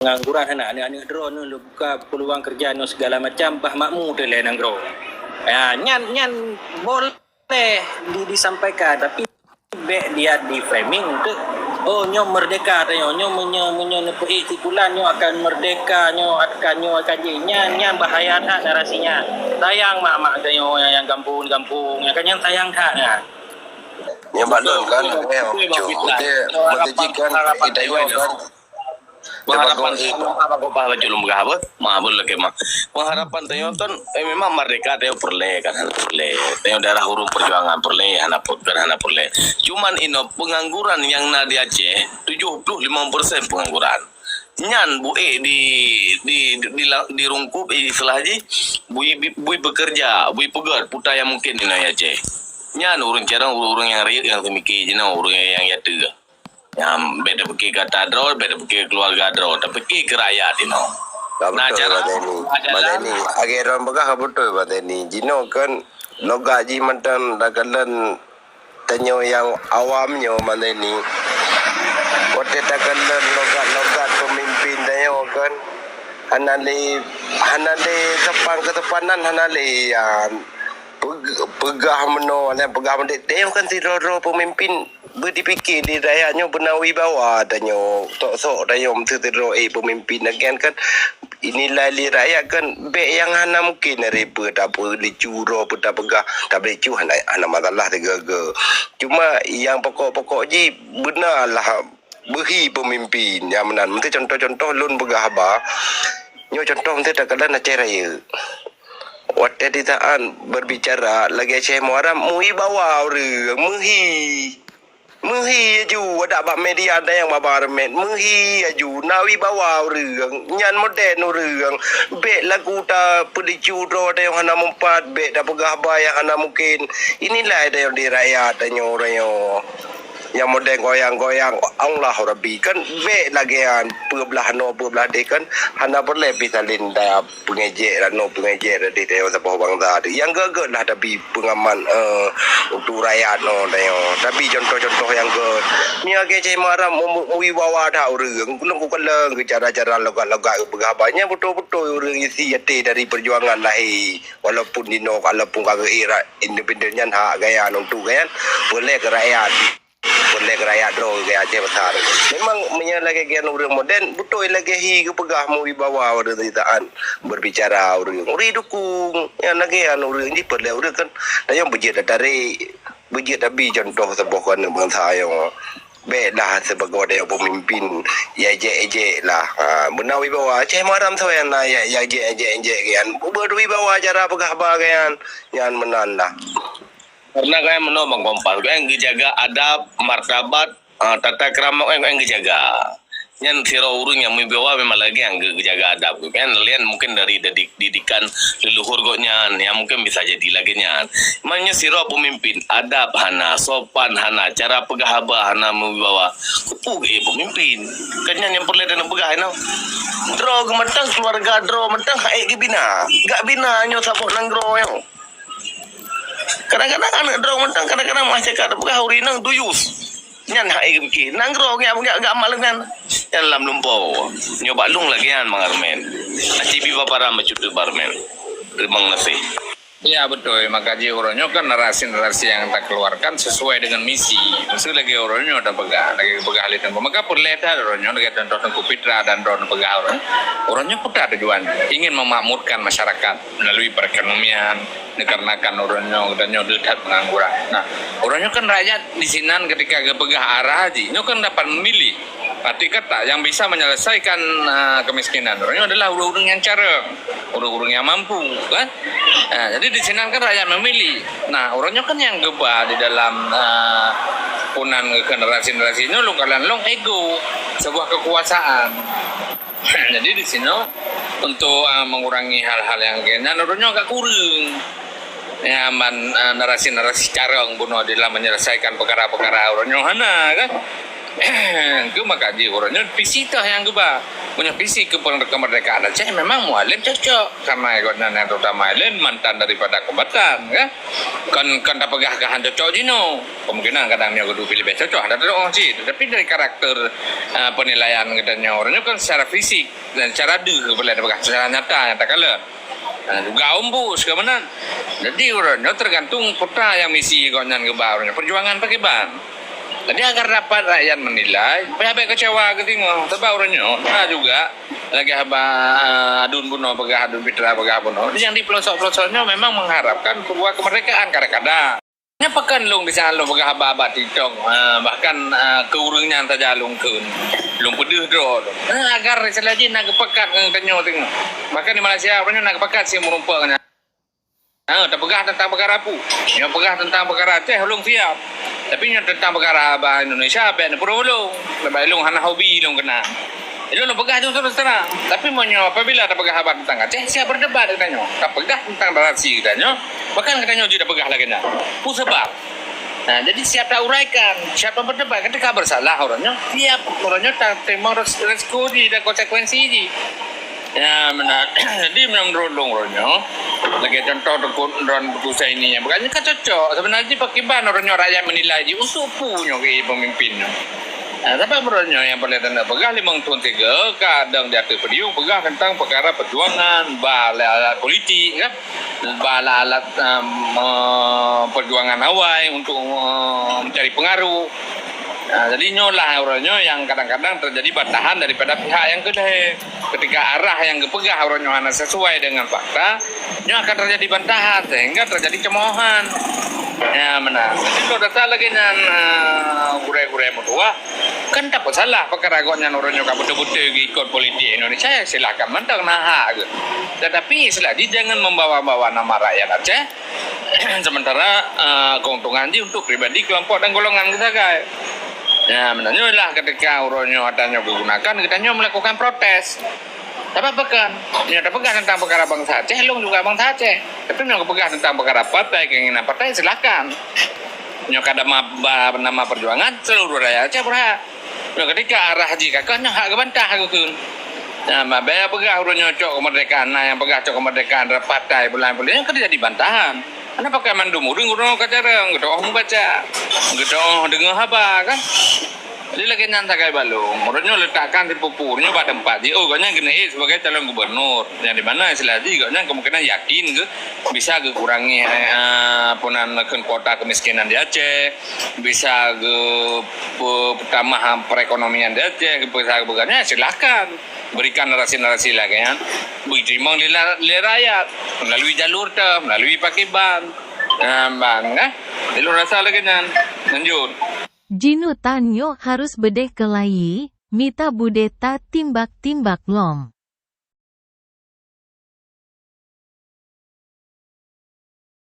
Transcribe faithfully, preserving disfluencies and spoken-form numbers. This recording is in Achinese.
pengangguran hana, aneuk-aneuk droeneuh lôn buka peuluang keureuja nyoe segala macam, bah makmu teuh lé nanggroe. Ya, nyan, nyan boleh di-, disampaikan, tapi bèk dia di-framing untuk, "Oh, nyoe merdeka tanyoe, nyoe meunyoe, meunyoe neupeuék sikulan nyoe akan merdeka, nyoe akan, nyoe akan jih." Nyan, nyan bahaya that narasi nyan. Sayang mak-mak tanyoe nyang, nyang gampông-gampông, nyan kan nyan sayang that nyan. Nyan bak lôn kan, betul, betul, betul, betul. Betul, betul, betul. Harapan, harapan tanyoe kan, Pengharapan tanyoe, apa kok bah bacut lôn peugah apa? Ma, boleh ke, ma. Pengharapan tanyoe kan, eh, memang merdeka tanyoe peureulèe kan, hana peureulèe. Tanyoe daerah ureueng perjuangan peureulèe, hana peureulèe, hana peureulèe. Cuman inoe pengangguran nyang na di Aceh, tujuh puluh lima persen pengangguran. Nyan buék di, di, di, di, dirungkup, eh, istilah jih, bui, bui bekerja, bui peugèt, peue nyang mungkin inoe di Aceh. Nyan ureueng carông, ureueng-ureueng nyang rayeuk nyang teumiki jinoe, ureueng nyang, nyang yateue. Nyan, bèk tapikir keu ata droe, bèk tapikir keu keuluwarga droe, tapikir keu rakyat inoe. Ka beutôi, Bang Teni. Bang Teni, lagèe droe peugah ka beutôi, Bang Teni. Jinoe kan logat jih mantong takalon tanyoe nyang awam nyoe, Bang Teni. Watèe takalon logat-logat peumimpin tanyoe kan, hana lé, hana lé sopan keusopanan, hana lé, ya. Peg-, peugah meunoe, peugah meudéh. Tanyoe kan sidroe-droe peumimpin. Beudipike di rakyat nyoe beuna wibawa tanyoe, sok-sok tanyoe meusidroe ék peumimpin lagèe nyan kan, inilai lé rakyat kan bèk nyang hana mungken, ari peue tapeulicu droe, peue tapeugah, tapeulicu hana, hana masalah sigoe-goe. Cuma nyang pokok-pokok jih beuna lah beuhi peumimpin nyang meunan. Meusti contoh-contoh lôn peugah haba, nyoe contoh meusti takalon Aceh Rayeuk. Watèe di saat berbicara lagèe Syekh Muharram, meuwibawa ureueng, meuhi. Meuhi aju, adak bak media ada nyang babah remet. Meuhi aju, na wibawa ureueng. Nyan modern ureueng. Bèk lagu tapeulicu droe nyang hana meupat, bèk tapeugah haba nyang hana mungken. Inilai tanyoe di rakyat tanyoe, tanyoe. Nyang modern goyang-goyang, Allah Rabbi. Kan bèk lagèe nyan, peue blah noe, peue blah déh kan. Hana peureulèe pih saléng ta- peungejek ranoe, peungejek radeh tanyoe saboh bansa teuh. Nyang gèt-gèt lah tapi peungaman, eh, untuk rakyat noe tanyoe. Tapi contoh-contoh nyang gèt. Meunyo lagèe Syekh Muharram meu-, meu-, meuwibawa that ureueng, lôn kukalon keu cara-cara logat-logat geupeugah haba. Nyan beutôi-beutôi ureueng isi até dari perjuangan lahé. Walaupun di noe, walaupun ka geuék independen nyan hak geuh nyan untuk geuh nyan. Peureulèe keu rakyat. Peureulèe keu rakyat droe geuh Aceh Besar. Memang meunyo lagèe geuh nyan ureueng modern, beutôi lagèe hi geupeugah meuwibawa ureueng di saat berbicara ureueng. Ureueng dukung. Nyan lagèe nyan ureueng jih peureulèe ureueng kan. Tanyoe beujeuet tatarek, beujeuet tabi contoh saboh keuneuk bansa nyoe. Bèk lah sibagoe tanyoe peumimpin, ya ejek-ejek lah. Ha, beuna wibawa. Syekh Muharram sabe na ya, ya ejek-ejek geuh nyan. Beurwibawa cara peugah haba geuh nyan. Nyan meunan lah. Karena gobnyan meunoe Bang Kompas, gobnyan geujaga adab, martabat, ah, tata krama gobnyan, gobnyan geujaga. Nyan sidroe ureueng nyang meuwibawa memang lagèe nyang geu-, geujaga adab. Gobnyan laén mungken dari, dari didikan leluhur gobnyan, nyang mungken bisa jadi lagèe nyan. Meunyo sidroe peumimpin, adab hana, sopan hana, cara peugah haba hana meuwibawa, keupeue geuh peumimpin? Kan nyan nyang peureulèe tapeugah inoe. Droe geuh mantong, keuluwarga droe mantong han ék geubina. Gak bina nyoe saboh nanggroe nyoe. Kadang-kadang aneuk droe mantong, kadang-kadang masyarakat tapeugah ureueng inong duyus. Nyan han ék geupike. Nanggroe geuh, geuh, geuh amal nyan. Nyan lam lumpoe. Nyoe bak lôn lagèe nyan, Bang Armen. Aci bi paparan bacut teuk, Bang Armen. Teurimong gaséh. Ya, beutôi. Maka jih uroe nyoe kan narasi-narasi nyang takeuluarkan sesuai dengan misi. Meuseu lagèe uroe nyoe tapeugah, lagèe peugah lé Teungku. Maka peureulèe that uroe nyoe lagèe contoh Teungku Pitra dan droeneuh peugah uroe nyoe. Uroe nyoe peue that tujuan? Ingin memakmurkan masyarakat melalui perekonomian, dikarenakan uroe nyoe geutanyoe deuh that pengangguran. Nah, uroe nyoe kan rakyat di sinan ketika geupeugah arah jih, nyoe kan dapat memilih. Arti kata yang bisa menyelesaikan, ah, kemiskinan uroe nyoe adalah ureueng-ureueng nyang carông, ureueng-ureueng nyang mampu, kan? Ah, jadi di sinan kan rakyat memilih. Nah, uroe nyoe kan nyang geuba di dalam, ah, punan generasi-generasi nyoe lôn kalon lôn ego, sebuah kekuasaan. Jadi di sinoe untuk, ah, mengurangi hal-hal nyang keu nyan uroe nyoe agak kureueng. Ya, man, ah, narasi-narasi carông bunoe dalam menyelesaikan peukara-peukara uroe nyoe hana, kan? Keu maka jih uroe nyoe visi teuh nyang geuba. Meunyoe visi keu kemerdekaan Aceh, memang Mualem cocok. Sama gobnyan nyang terutama laén mantan daripada kombatan, kan? Kon, kon tapeugah keu han cocok jinoe. Kemungkinan kadang nyoe kudu pih leubeh cocok, ada terus cit. Tapi dari karakter, ah, penilaian geutanyoe, ureueng nyoe kan secara fisik dan secara deuh, boleh tapeugah, secara nyata, nyata kala. Ah, juga ombus ke meunan. Jadi, ureueng nyoe tergantung peue nyang misi gobnyan geuba ureueng nyoe. Perjuangan pakriban. Jadi, agar dapat rakyat menilai, payah bèk kecewa geutingoh. Sebab ureueng nyoe na juga lagèe haba, ah, Adun bunoe peugah, Adun Pitra peugah bunoe. Nyang di pelosok-pelosok nyoe memang mengharapkan sebuah kemerdekaan kadang-kadang. Nyan pakon lôn di sana lôn peugah haba-haba TikTok, ah, bahkan, ah, keu ureueng nyan saja lôn kheun. Lôn peudeuh droe lôn. Ah, agar istilah jih na geupakat ngon tanyoe teungoh. Bahkan di Malaysia, ureueng nyoe na geupakat si meurumpok nyan. Ah, tapeugah teuntang peukara peue? Nyoe peugah teuntang peukara Aceh, ulôn siap. Tapi nyoe teuntang peukara haba Indonesia, bèk neupeudeuh ulôn. Sabab ulôn hana hobi lôn keunan. Ilôn lôn peugah jujur terus terang. Tapi meunyoe apabila tapeugah haba teuntang Aceh, siap berdebat geutanyoe. Tapeugah teuntang narasi geutanyoe, bahkan geutanyoe jeuet tapeugah lagèe nyan. Peue sabab? Nah, jadi siap tauraikan, siap taberdebat. Ketika bersalah ureueng nyoe, siap ureueng nyoe tateurimong res-, resiko jih dan konsekuensi jih. Ya, meunan. Jadi, meunurot lôn ureueng nyoe, lagèe contoh Teungku, droen Teungku Zaini nyang bukan nyoe ka cocok. Sebenarnya pakriban ureueng nyoe rakyat menilai jih untuk peue nyoe keu pemimpin nyoe. Nah, tapi meunurot nyoe nyang paléng tanda peugah limong thôn tiga ka adong di ateueh podium peugah teuntang peukara perjuangan, ba alat-alat politik, kan? Ba alat-alat, eh, me-, perjuangan awai untuk, eh, mencari pengaruh. Nah, jadi nyoe lah ureueng nyoe nyang kadang-kadang terjadi bantahan daripada pihak nyang keudeh. Ketika arah nyang geupeugah ureueng nyoe hana sesuai dengan fakta, nyoe akan terjadi bantahan sehingga terjadi cemoohan. Ya, meunan. Jadi, lôn rasa lagèe nyan, eh, gurèe-gurèe meutuwah, kan tak masalah peukara gobnyan ureueng nyoe ka beutôi-beutôi geuikot politik Indonesia, ya silakan mantong, na hak geuh. Tetapi istilah jih jangan membawa-bawa nama rakyat Aceh, sementara, eh, keuntungan jih untuk pribadi, kelompok dan golongan geuh sagai. Ya, meunan nyoe lah ketika ureueng nyoe ata nyoe geugunakan, geutanyoe melakukan protes. Tapi pakon, nyoe tapeugah teuntang peukara bansa Aceh, lôn juga bansa Aceh. Tapi nyoe geupeugah teuntang peukara partai, keinginan partai, silakan. Nyoe ka nama, ba-, nama perjuangan, seluruh rakyat Aceh berhak. Nyoe ketika arah jih ka keuh, nyoe hak geubantah geukheun. Nah, ma-, bèk peugah ureueng nyoe cok kemerdekaan, na nyang peugah cok kemerdekaan partai bulan-bulan, nyoe ka jadi bantahan. Hana pakon mandum ureueng, ureueng ka jarang, geudoh mubaca, geudoh deungoe haba, kan? Jadi lagèe nyan sagai bak lôn, ureueng nyoe letakkan si Puput nyoe bak teumpat jih. Oh, gobnyan geuneuk ék sebagai calon gubernur. Nyang di mana istilah jih gobnyan kemungkinan yakin geuh bisa geukurangi, eh, peue nan kheun kuota kemiskinan di Aceh, bisa geu-, pe-, peutamah perekonomian di Aceh, bisa geupeugah, ya silakan. Berikan narasi-narasi lagèe nyan. Beri teurimong lé la-, lé rakyat melalui jalur teuh, melalui pakriban. Ah, ban, eh? Jadi lôn rasa lagèe nyan. Lanjut. Jinutan nyoe harus beudeh keulayi, mita beudeh tatimbak-timbak lom.